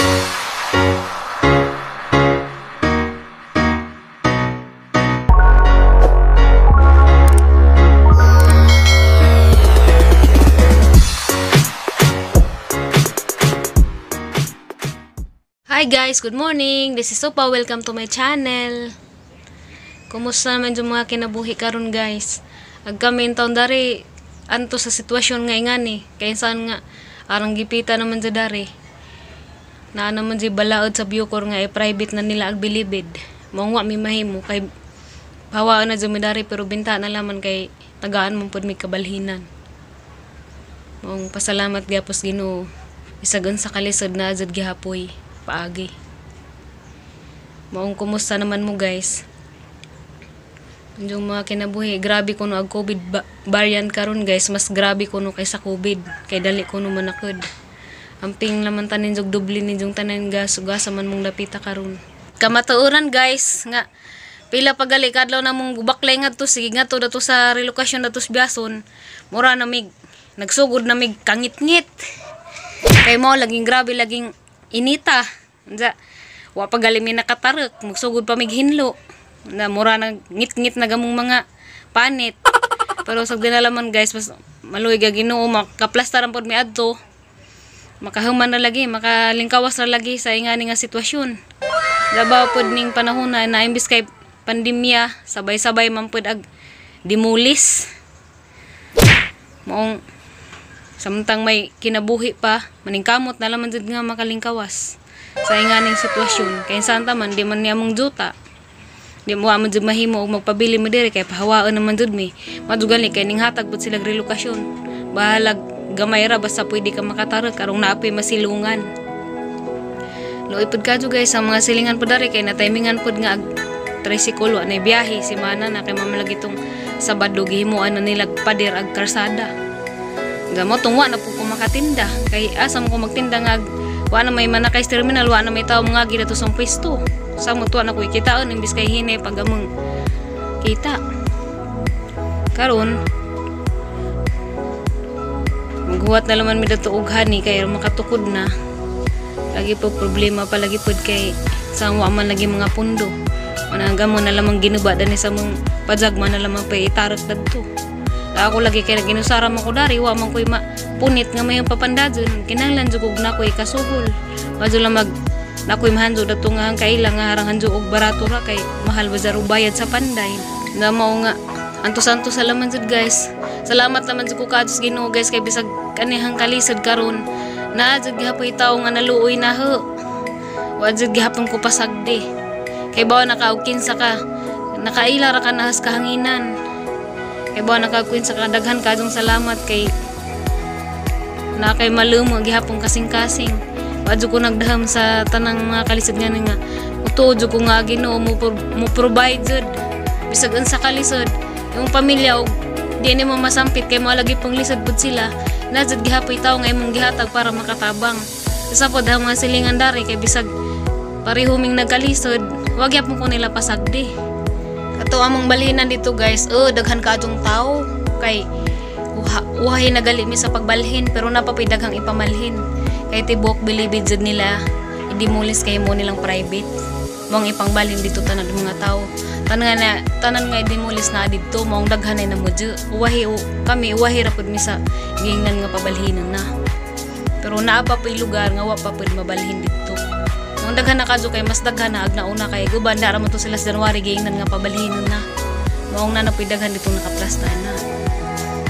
Hi guys, good morning. This is Sopa. Welcome to my channel. Kumusta naman yung mga kinabuhi karon guys? Ag kami in taon dari anto sa sitwasyon nga ingani. Kaya saan nga arang gipita naman sa dari. Naa naman di balaod sa Bucor nga private na nila ag bilibid. Mao nga mi mahimo kay hawaan na jud mi dari pero binta na laman kay tagaan man pud mi kabalhinan. Maong pasalamat gyapos Ginoo. Bisag unsa kalisod na jud gihapoy paagi. Maong kumusta naman mo guys? Yung mga kinabuhi, grabe kuno ag COVID variant karon guys, mas grabe kuno kaysa COVID kay dali kuno manakod. Amping laman tanin jog doble ni jong tanan gas gasa man mong dapita karon. Kamatuoran guys nga pila pagali kadlaw na mong gubaklay ngadto sige ngadto dato sa relokasyon dato sa Biason, mura na mig nagsugod na mig kangitngit. Kay mo laging grabe laging inita. Unsa wa pa gali mi nakatarek, magsugod pa mig hinlo. Na mura na ngit-ngit na gamong mga panit. Pero sa dinalaman guys, mas maluoy ga Ginoo makaplastaran pod mi adto. Makahuman na lagi, makalingkawas na lagi sa ingani nga sitwasyon. Labaw pod ning panahon na imbis kay pandemya, sabay-sabay man pod ag dimulis. Maong samtang may kinabuhi pa, maningkamot na laman jud nga makalingkawas sa inganing sitwasyon. Kay saan ta man di man niya mong juta. Di mo man jud mahimo og magpabili mo diri kay pahawaon naman jud mi. Madugal ni kay ninghatag pud sila relokasyon. Bahalag gamay ra basta pwede ka makatarek karong naapoy masilungan. Luoy pud kadyo guys sa mga silingan pud dari kay natimingan pud nga ag tricycle wa nay biyahe semana na kay mamalagi tong Sabado gihimuan na nila pader ag karsada. Gamo tong wa na po ko makatinda kay asa mo ko magtinda nga wa na may manakay sa terminal, wa na may tawo mga gi dato sa pwesto. Sa mo tuwa na ko kitaon imbis kay hinay pag among kita. Karon maghuwat na laman mi dato og honey kay makatukod na. Lagi po problema pa lagi pod kay sa wa man lagi mga pundo. Manang mo na lamang ginuba dani sa mong pajag man na lamang pa itarok dadto. Ako lagi kay ginusara mo ko dari wa man koy mapunit nga may papandadyon kinahanglan jud og nakoy kasuhol. Wadyo lang mag nakoy mahanjo dadto nga ang kaila nga harang hanjo og barato ra kay mahal ba og bayad sa panday. Na mao nga antos-antos sa laman jud guys. Salamat laman jud ko kadtos Ginoo guys kay bisag kanihang kalisod karon naa jud gihapoy tawo nga naluoy na ho. Wa jud gihapon ko pasagdi. Kay bawa naka og 15 ka nakaila ra ka nahas kahanginan. Kay bawa nakakuin sa kadaghan kadong salamat kay na kay malumo gihapon kasing-kasing. Wa jud ko nagdaham sa tanang mga kalisod nga nga uto jud ko nga Ginoo mo provide jud bisag unsa kalisod imong pamilya og di nimo masampit kay mo lagi pong lisod pud sila na jud gihapoy tawo nga imong gihatag para makatabang. Sa pod ang mga silingan dari kay bisag pareho ming nagkalisod wa gyapon ko nila pasagdi. Ato among balhinan dito guys, oh daghan kaadtong tawo kay uhahi nagali mi sa pagbalhin pero napapoy daghang ipamalhin. Kay tibok bilibid jud nila idimulis kay mo nilang private. Maong ipangbalhin dito tanan mga tawo. Tanan nga idimulis na didto maong daghan ay namudyo. Uwahi kami uwahi ra pud mi sa giingnan nga pabalhinan na. Pero naa pa poy lugar nga wa pa pud mabalhin didto. Ang daghan na kadyo kay mas daghan na ag nauna kay guban dara mo to sila sa January giingnan nga pabalhinon na. Maong na napoy daghan dito nakaplasta na.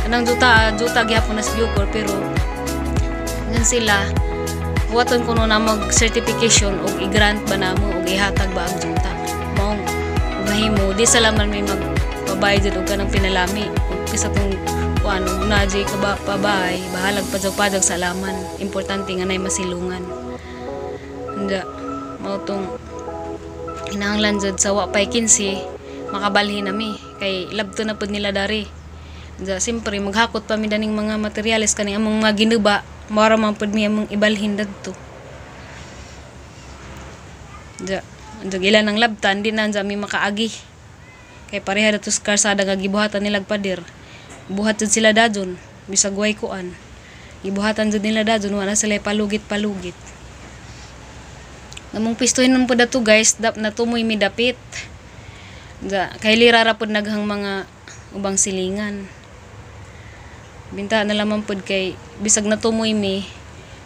Anang juta gihapon na sa Bucor pero ngan sila huwaton kuno na mag certification og i-grant ba namo og ihatag ba ang juta. Maong mahimo di sa laman may magpabayad jud og kanang pinalami og kaysa tong kuan og naji ka ba pabay bahalag pajag-pajag sa laman. Importante nga nay masilungan. Unda mao tong kinahanglan jud sa wa pay 15 makabalhin nami kay labto na pud nila dari. Unda siyempre maghakot pa mi daning mga materyales kaning among mga ginuba mao ra man pud mi among ibalhin dadto. Unda ila nang labtan di na mi makaagi kay pareha dato sa karsada nga gibuhatan nila pader. Buhat jud sila dadon bisag way kuan. Gibuhatan jud nila dadon wa na sila palugit-palugit. Namong pistuhin nun po dato guys, dap natumoy mi dapit. Da, kay lira ra pod naghang mga ubang silingan. Binta na lamang pod kay bisag natumoy mi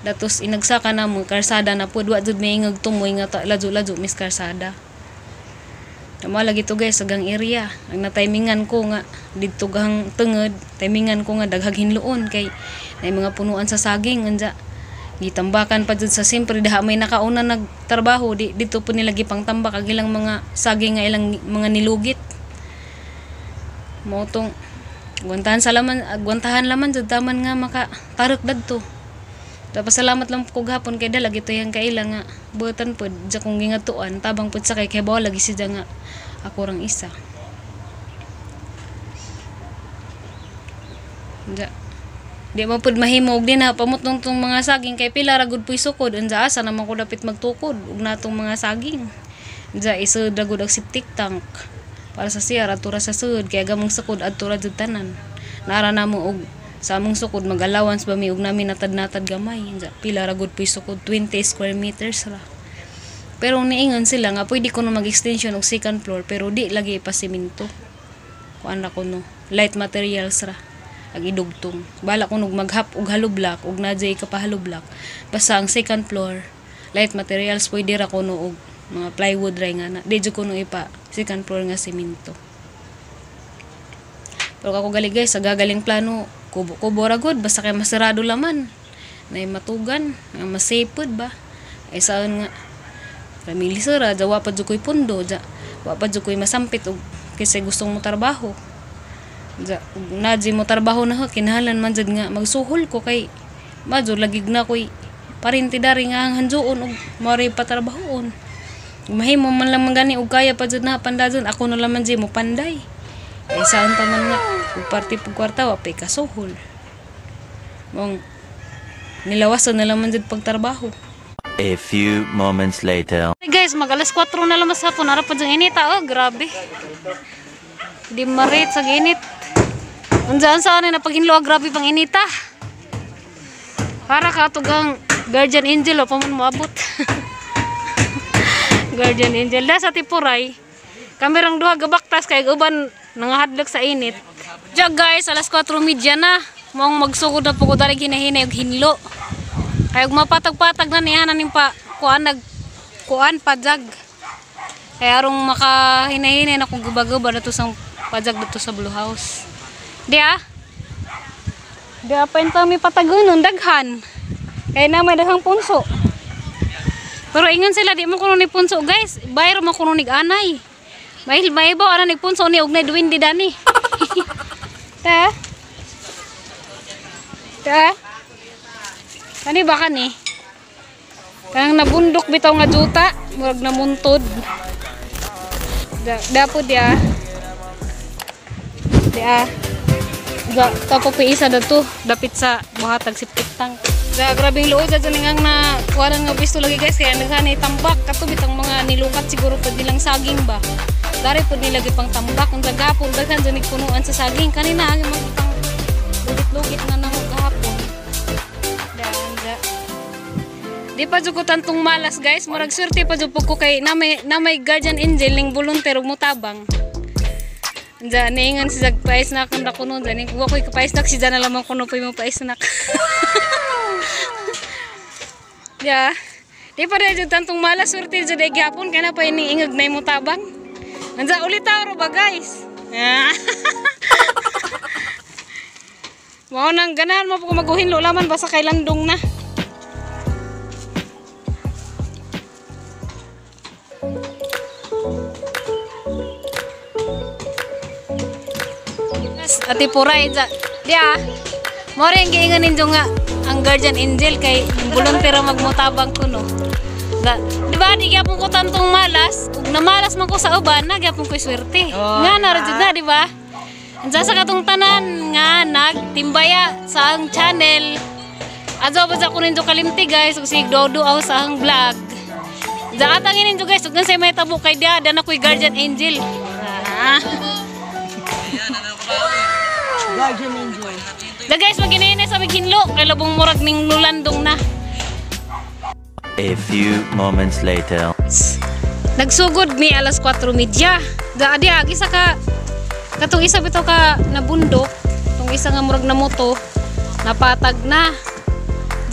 datos inagsaka na mo karsada na pod, wa jud may ingag tumoy nga ladyo-ladyo mis karsada. Tama lagi to guys, sagang area. Ang natimingan ko nga didto gahang tenged, timingan ko nga daghag hinloon kay nay mga punuan sa saging anja. Gitambakan pa jud sa simpre daha may nakauna nagtrabaho di didto po nila gipangtambak ang ilang mga saging nga ilang mga nilugit. Mao tong agwantahan sa laman, agwantahan laman jud taman nga makatarok dadto. Tapos salamat lang ko gahapon kay dala gito yang kaila nga butan pod ja kong gingatuan tabang pod sa kay kay bawa lagi siya nga ako rang isa. Ja. Di mo pod mahimo og di na pamutong tong mga saging kay pila ra gud puy sukod unsa asa naman ko dapit magtukod og natong mga saging. Unsa isud ra gud og septic tank para sa siya atura sa sud kay gamong sukod adto ra jud tanan. Nara namo og sa among sukod mag-allowance ba mi og nami natad-natad gamay. Unsa pila ra gud puy sukod, 20 square meters ra. Pero niingon sila nga pwede ko na mag-extension og second floor pero di lagi pa semento. Kuan ra kuno, light materials ra ag idugtong. Bala ko nog maghap og hollow block og na jay ka pa hollow block. Basta ang second floor light materials pwede ra kuno og mga plywood ra nga na. Di jud kuno ipa second floor nga semento. Pero ako gali guys, sa gagaling plano kubo-kubo ra gud basta kay masarado laman. Nay matugan, nga masipod ba. Ay saan nga ramili sira, jawa pa jud koy pundo, ja wa pa jud koy masampit og kisay gustong mo trabaho. Ja ug na mo trabaho na ho, kinahanglan man jud nga magsuhol ko kay madyo lagi na koy parinti dari nga ang hanjuon og mao patrabahoon. Mahimo man lang man gani og kaya pa jud na pandadon ako na laman jud mo panday. Ay saan ta man nga ug parte pug kwarta wa pay kasuhol. Mong nilawason na lang man jud pagtrabaho. A few moments later. Hey guys, mag alas 4 na lang mas hapon. Ara pa dyan init ah. Oh, grabe. Di marit sa init. Andiyan sa ano na paghinlo, grabe pang inita. Para ka tugang guardian angel o pa man moabot. Guardian angel. Da sa Tipuray. Kamerang duha gabaktas kay uban nangahadlok sa init. Diya guys, alas 4:30 na. Maong magsugod na po ko dari ginahinay og hinlo. Kay og mapatag-patag na niya naning pa kuan nag kuan pajag. Kay arong makahinahinay na kung guba-guba na to sa pajag dito sa Blue House. Di ah. Di ah pa mi patagunon daghan. Kay na may daghang punso. Pero ingon sila di mo kuno ni punso guys. Bayro mo kuno nig anay. May maibaw ana nig punso ni og nay duwende dani. Ta. Ta. Kani ba kani? Kanang nabundok bitaw nga juta, murag namuntod. Da po dia. Dia. Ga tapo pa isa dato dapit sa buhatag septic tank. Da grabing luod sa ningang na kuwanan nga pisto lagi guys kaya naghanay tambak kato bitang mga nilukat siguro pud nilang saging ba. Dari pud nila gipang tambak ang gapon daghan jud punuan sa saging kanina ang mga lugit-lugit na namo gahapon. Da. Di pa jud ko tantong malas guys, murag swerte pa jud ko kay na may guardian angel ning volunteer ug motabang. Diyan, niingan si Zag pais na akong nakuno dyan. Kung ako'y kapais na, si Zag na lamang kuno po yung pais na. Yeah. Di pa rin dyan tantong malas, swerte dyan ay gihapon. Kaya na pa iniingag na yung tabang. Nandiyan ulit taro ba guys? Yeah. Wow, nang ganahan mo po kung maguhin lulaman basta kay landong na. Ati Puray dya. Diya. Mo rin giingan ninyo nga ang guardian angel kay volunteer magmutabang kuno. Da, di ba di gyapon ko tantong malas, ug namalas man ko sa uban, na gyapon ko swerte. Oh, nga na ra jud na, di ba? Ansa sa katong tanan nga nagtimbaya sa ang channel. Adto ba sa ko ninyo kalimti guys ug sig duaw sa ang vlog. Da atangin ninyo guys ug say may tabo kay diya, da na koy guardian angel. Ah. Guardian angel. Da guys, maginahinay sa mighinlo kay labong murag ning nulandong na. A few moments later. Nagsugod mi alas 4:30. Da adi ag isa ka katong isa bitaw ka nabundok, tong isa nga murag na moto napatag na.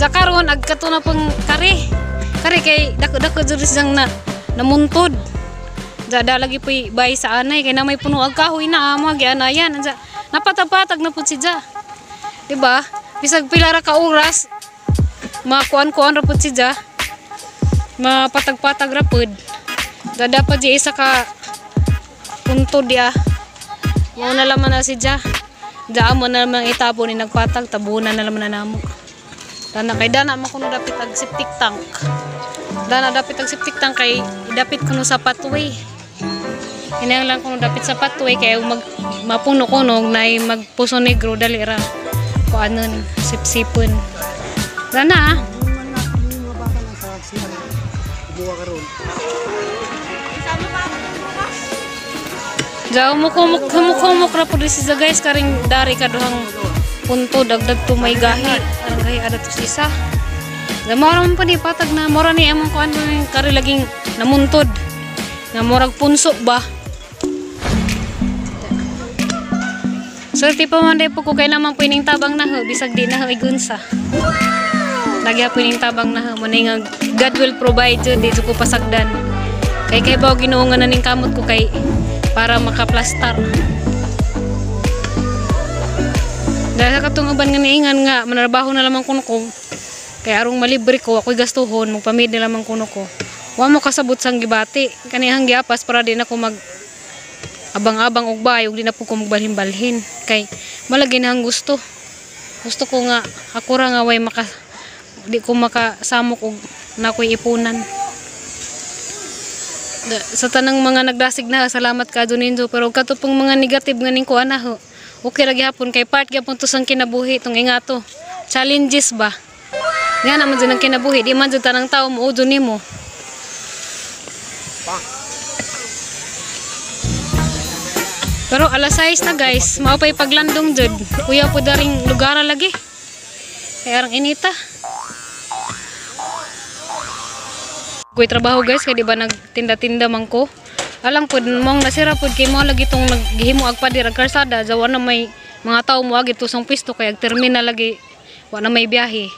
Ja karon ag kato na pang kare. Kare kay dako-dako jud siyang na namuntod. Ja da lagi po'y bay sa anay kay na may puno ag kahoy na amo gianayan. Anja napatag-patag na pud si Ja. Di ba? Bisag pila ra ka oras makuan-kuan ra pud si Ja. Mapatag-patag ra pud. Da dapat di isa ka punto dia. Mao na laman na si Ja. Ja mo na naman itabo ni nagpatag, tabunan na laman na namo. Dana kay dana man kuno dapit ag septic tank. Dana dapit ag septic tank kay idapit kuno sa pathway. Kinahanglan kuno dapit sa pathway kay mag mapuno kuno nay magpuso negro dali ra. Kuanon sipsipon. Dana ah. Jaw mo kumuk kumuk ra pud si guys karing dari kaduhang punto dagdag to may gahi. Ang gahi ada to isa. Da mora man pa ni patag na mora ni among kuan ni kari laging namuntod. Nga murag punso ba. Swerte pa man day po ko kay naman po ining tabang na ho bisag di na ho igunsa. Lagi po ining tabang na ho mo nga God will provide jud di ko pasagdan. Kay kay bawo Ginoo nga naning kamot ko kay para makaplastar. Dahil sa katong uban nga niingan nga manarbaho na lamang kuno ko kay arong malibre ko ako'y gastuhon magpamid na lamang kuno ko. Wa mo kasabot sang gibati kanihang giapas para di na ko mag abang-abang og bay ug di na po ko magbalhin-balhin kay malagi na ang gusto. Gusto ko nga ako ra nga way maka di ko makasamok og nakoy ipunan. Sa tanang mga nagdasig na salamat ka ninyo pero kato pong mga negative nga ning kuan na ho. Okay ra gihapon kay part gyapon to sang kinabuhi tong ingato. Challenges ba? Nga naman jud ang kinabuhi di man jud tanang tawo mo nimo. Pero alas 6 na guys, mao pay paglandong jud. Kuya po daring lugar lagi. Kay arang inita. Koy trabaho guys kay di ba nagtinda-tinda man ko. Alang pud mong nasira pud kay mo lagi tong naghimo ag pader ag kalsada, jawa na may mga tawo mo agi tusong pisto kay ag terminal lagi wa na may biyahe.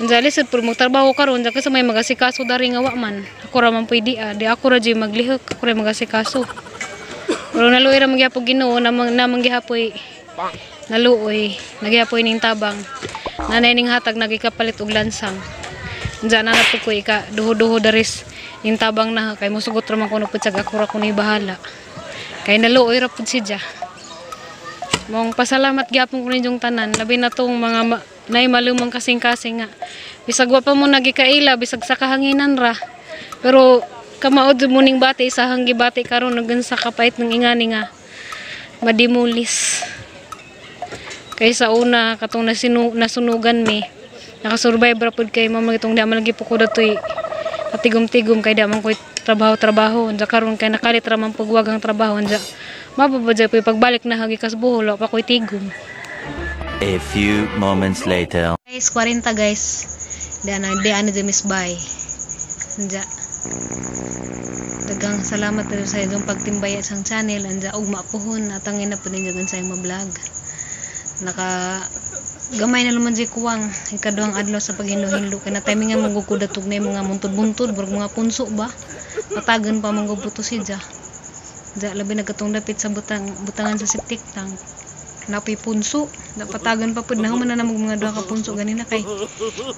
Unsa lisod pud magtrabaho karon ja kasi may magasikaso dari nga wa man. Ako ra man pwede ah, di ako ra jud maglihok, ako ra magasikaso. Pero naluoy ra magyapon Ginoo namang namang gihapoy naluoy, nagyapoy ning tabang. Nanay ning hatag nagikapalit og lansang. Unsa na na pud ko ika duho-duho daris ning tabang na kay mosugot ra man kuno pud sa ako ra kuno bahala. Kay naluoy ra pud siya. Mong pasalamat gyapon ko ninyong tanan, labi na tong mga nay malumang kasing-kasing nga. Bisag wa pa mo nagikaila, bisag sa kahanginan ra. Pero kamaod mo ning bati sa hanggi bati karon nagan sa kapait ng ingani nga madimulis. Kay sa una katong nasunugan mi, nakasurvive ra pud kay mama itong di man lagi po ko datoy katigom-tigom kay di man koy trabaho-trabaho. Unsa karon kay nakalit ra man pugwag ang trabaho unsa mababa jud po'y pagbalik na hagi kas buhol wa pa koy tigom. A few moments later. Guys, 40 guys. Di ana di ana di miss bay. Unsa dagang salamat na sa inyong pagtimbaya sang channel anja ugma puhon atangin na pud ninyo sa imong vlog. Naka gamay na luman jay kuwang ikaduhang adlaw sa paghinlo-hinlo kay na timing nga manggukudatog na yung mga muntod-buntod murag mga punso ba patagan pa manggubuto si Ja. Ja labi nagkatong dapit sa butangan sa septic tank napoy punso napatagan pa pud nahuman na namog mga duha ka punso ganina kay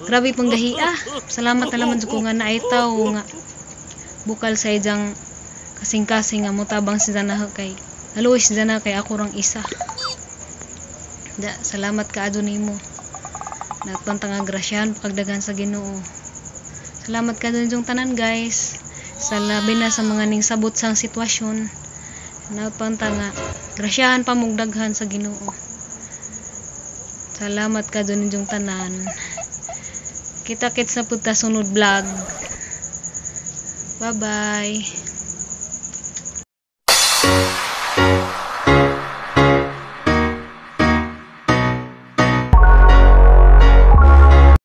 grabe pang gahia. Salamat na laman jud ko nga naay tawo nga bukal sa ijang kasing-kasing nga motabang si na kay naluoy si na kay ako rang isa. Da, salamat ka adto nimo. Nagpantang nga grasyahan pagdagan sa Ginoo. Salamat ka dun tanan guys. Sa labi na sa mga ning sabot sang sitwasyon. Nagpantang nga grasyahan pa mong daghan sa Ginoo. Salamat ka dun yung tanan. Kita-kits na pud ta sunod vlog. Bye bye.